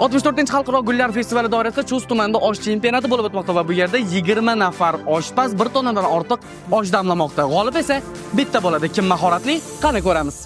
64-xalqaro gullar festivali doirasida Chust tumanida osh chempionati bo'lib o'tmoqda va bu yerda 20 nafar oshpaz 1 tonnadan ortiq osh damlamoqda. G'olib esa bitta bo'ladi. Kim mahoratli? Qani ko'ramiz.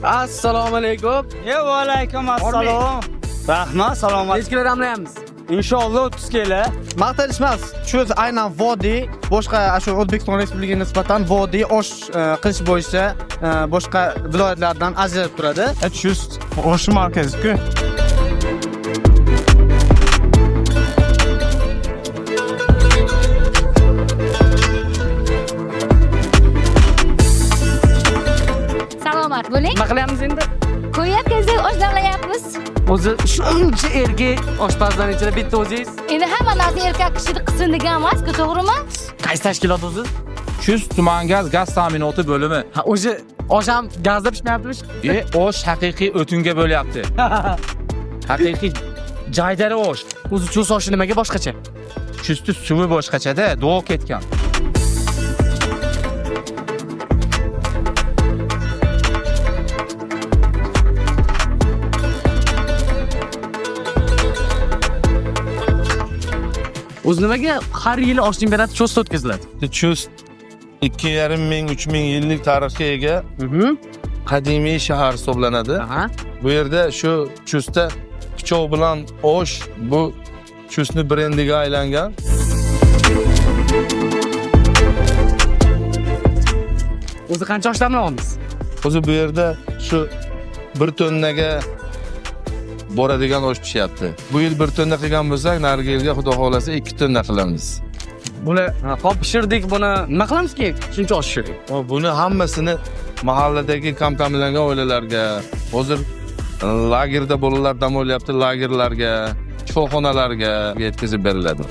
Assalomu alaykum. E va alaykum assalom. Rahmat, salomat. Necha kilo damlayamiz? Inshaalloh 30 kilo. Maqtanish emas, Chust aynan vodiy, boshqa shu O'zbekiston Respublikasiga nisbatan vodiy osh qilish bo'yicha boshqa viloyatlardan ajralib turadi. Chust osh markazi-ku. Salomat bo'ling. Nima qilyapmiz endi? Ko'ryapsiz, osh damlayapmiz. O'zi shuncha erkak oshpazlar ichida bitta o'zingiz. Endi hamma narsa erkak kishini qilsin degan emas-ku, to'g'rimi? Qaysi tashkilot o'zi? Chust tumangaz gaz ta'minoti bo'limi. Ha, o'zi osh ham gazda pishmayaptimi? Osh haqiqiy o'tinga bo'lyapti. Haqiqiy jaydari osh. O'zi Chust oshi nimaga boshqacha? Chustni suvi boshqachada, duo ketgan. O'zi nimaga har yili osh chempionati Chustda o'tkaziladi? Chust 2,5 ming, 3 ming yillik tarixga ega qadimiy shahar hisoblanadi. Aha. Bu yerda shu Chustda pichoq bilan osh bu Chustni brendiga aylangan. O'zi qancha osh damlayapmiz? O'zi bu yerda shu 1 tonnaga boradigan osh pishyapti. Bu yil 1 tonna qilgan bo'lsak, narigi yilga xudo xohlasa 2 tonna qilamiz. Buni hop pishirdik, buni nima qilamiz keyin? Shuncha osh pishirdik. Buni hammasini mahalladagi kam ta'minlangan oilalarga, hozir lagerda bolalar dam olyapti, lagerlarga, shifoxonalarga yetkazib beriladi.